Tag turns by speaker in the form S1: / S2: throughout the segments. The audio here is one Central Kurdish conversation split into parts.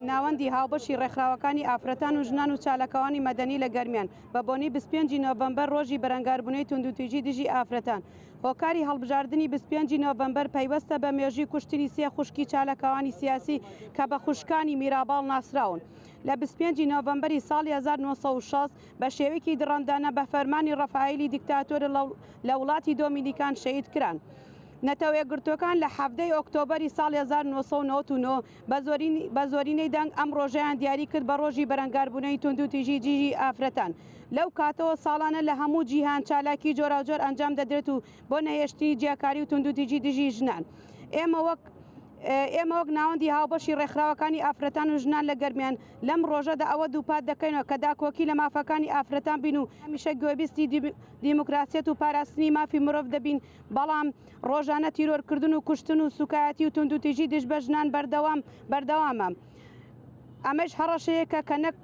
S1: ناوەندی هاوبەشی ڕێکخراوەکانی ئافرەتان و ژنان و چالاکوانی مەدەنی لە گەرمیان بە بۆنەی 25 ی نۆڤەمبەر ڕۆژی بەرەنگاربوونەوەی توندوتیژی دژی ئافرەتان هۆکاری هەڵبژاردنی 25 ی نۆڤەمبەر پەیوەستە بە مێژووی کوشتنی سێ خوشکی چالاکوانی سیاسی کە بە خوشکانی میراباڵ ناسراون لە 25 ی نۆڤەمبەری ساڵی 1960 بە شێوەیەکی دڕەندانە بە فەرمانی ڕەفایلی دیکتاتۆر لە وڵاتی دۆمینیکان شەهید کران. نەتەوەیەکگرتووەکان لە 17 ی ئۆکتۆبەری ساڵی 1999 بە زۆرینەی دەنگ ئەم ڕۆژەیان دیاری کرد بە ڕۆژی بەرەنگاربوونەوەی توندوتیژی دژی ئافرەتان. لەو کاتەوە ساڵانە لە هەموو جیهان چالاکی جۆراوجۆر ئەنجام دەدرێت و بۆ نەهێشتنی جیاکاری و توندوتیژی دژی ژنان. ئێمە وەک ئێمە وەک ناوەندی هاوبەشی ڕێکخراوەکانی ئافرەتان و ژنان لە گەرمیان لەم ڕۆژەدا ئەوە دووپات دەکەینەوە کە داکۆکی لە مافەکانی ئافرەتان بین و هەمیشە گوێبیستی دیموکراسیەت و پاراستنی مافی مرۆڤ دەبین، بەڵام ڕۆژانە تیرۆرکردن و کوشتن و سوکایەتی و توندوتیژی دژ بە ژنان بەردەوام بەردەوامە. ئەمەش هەڕەشەیەکە کە نەک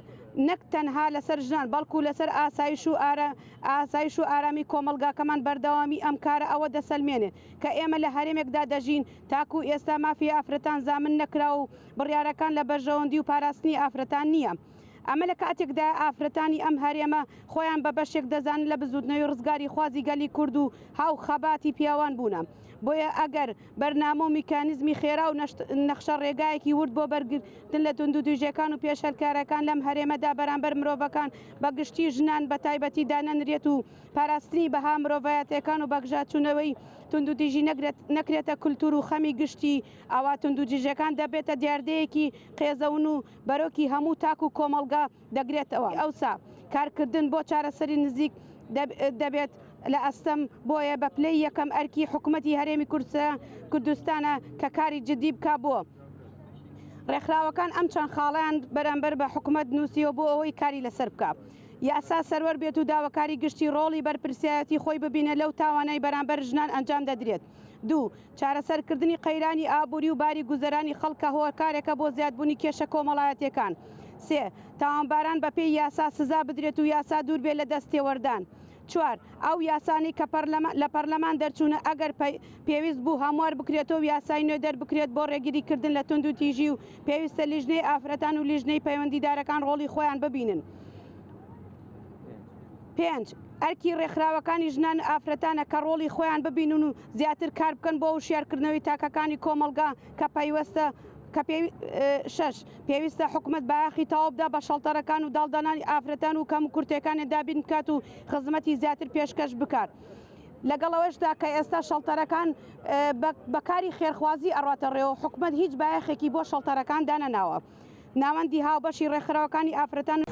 S1: نەک تەنها لەسەر ژنان بەڵکو لەسەر ئاسایش و ئارا ئاسایش و ئارامی کۆمەڵگاکەمان بەردەوامی ئەم کارە ئەوە دەسەلمێنێت کە ئێمە لە هەرێمێکدا دەژین تاکو ئێستا مافی ئافرەتان زامن نەکراوە و بڕیارەکان لە بەرژەوەندی و پاراستنی ئافرەتان نییە. ئەمە لە کاتێکدایە ئافرەتانی ئەم هەرێمە خۆیان بە بەشێک دەزانن لە بزوتنەوەی ڕزگاریخوازی گەلی کورد و هاو خەباتی پیاوان بوونە. بۆیە ئەگەر بەرنامە و میکانیزمی خێرا و نەخشە ڕێگایەکی ورد بۆ بەرگرتن لە توندوتیژیەکان و پێشێلکاریەکان لەم هەرێمەدا بەرامبەر مرۆڤەکان بە گشتی ژنان بە تایبەتی دانەنرێت و پاراستنی بەها مرۆڤایەتیەکان و بەگژاچوونەوەی توندوتیژی نەکرێتە کولتور و خەمی گشتی ئەوا توندوتیژیەکان دەبێتە دیاردەیەکی قێزەون و بەرۆکی هەموو تاک و کۆمەڵگا دەگرێتەوە. ئەوسا کارکردن بۆ چارەسەری نزیک دەبێت لە ئەستەم، بۆیە بە پلەی یەکەم ئەرکی حکومەتی هەرێمی کوردستانە کە کاری جدی بکا بۆ ڕێکخراوەکان ئەم چەند خاڵەیان بەرامبەر بە حکومەت نووسیوە بۆ ئەوەی کاری لەسەر بکا. یاسا سەروەر بێت و داواکاری گشتی ڕۆڵی بەرپرسیارەتی خۆی ببینێت لەو تاوانەی بەرامبەر ژنان ئەنجام دەدرێت. دوو، چارەسەرکردنی قەیرانی ئابووری و باری گوزەرانی خەڵک کە هۆکارێکە بۆ زیادبوونی کێشە کۆمەڵایەتییەکان. سێ، تاوانباران بەپێی یاسا سزا بدرێت و یاسا دوور بێت لە دەست تێوەردان. چوار، ئەو یاسانەی کە لە پەرلەمان دەرچوونە ئەگەر پێویست بوو هەموار بکرێتەوە و یاسای نوێ دەربکرێت بۆ ڕێگریکردن لە توندوتیژی و پێویستە لیژنەی ئافرەتان و لیژنەی پەیوەندیدارەکان ڕۆڵی خۆیان ببینن. پێنج، ئەرکی ڕێکخراوەکانی ژنان و ئافرەتانە کە ڕۆڵی خۆیان ببینن و زیاتر کار بکەن بۆ وشیارکردنەوەی تاکەکانی کۆمەڵگا کە پەیوەستە کە شەش، پێویستە حکومەت بایەخی تەواو بدا بە شەڵتەرەکان و داڵدەنانی ئافرەتان و کەموکورتیەکانیان دابین بکات و خزمەتی زیاتر پێشکەش بکات. لەگەڵ ئەوەشدا کە ئێستا شەڵتەرەکان بە کاری خێرخوازی ئەڕاتە ڕێوە حکومەت هیچ بایەخێکی بۆ شەڵتەرەکان دانەناوە. ناوەندی هاوبەشی ڕێکخراوەکانی ئافرەتان و.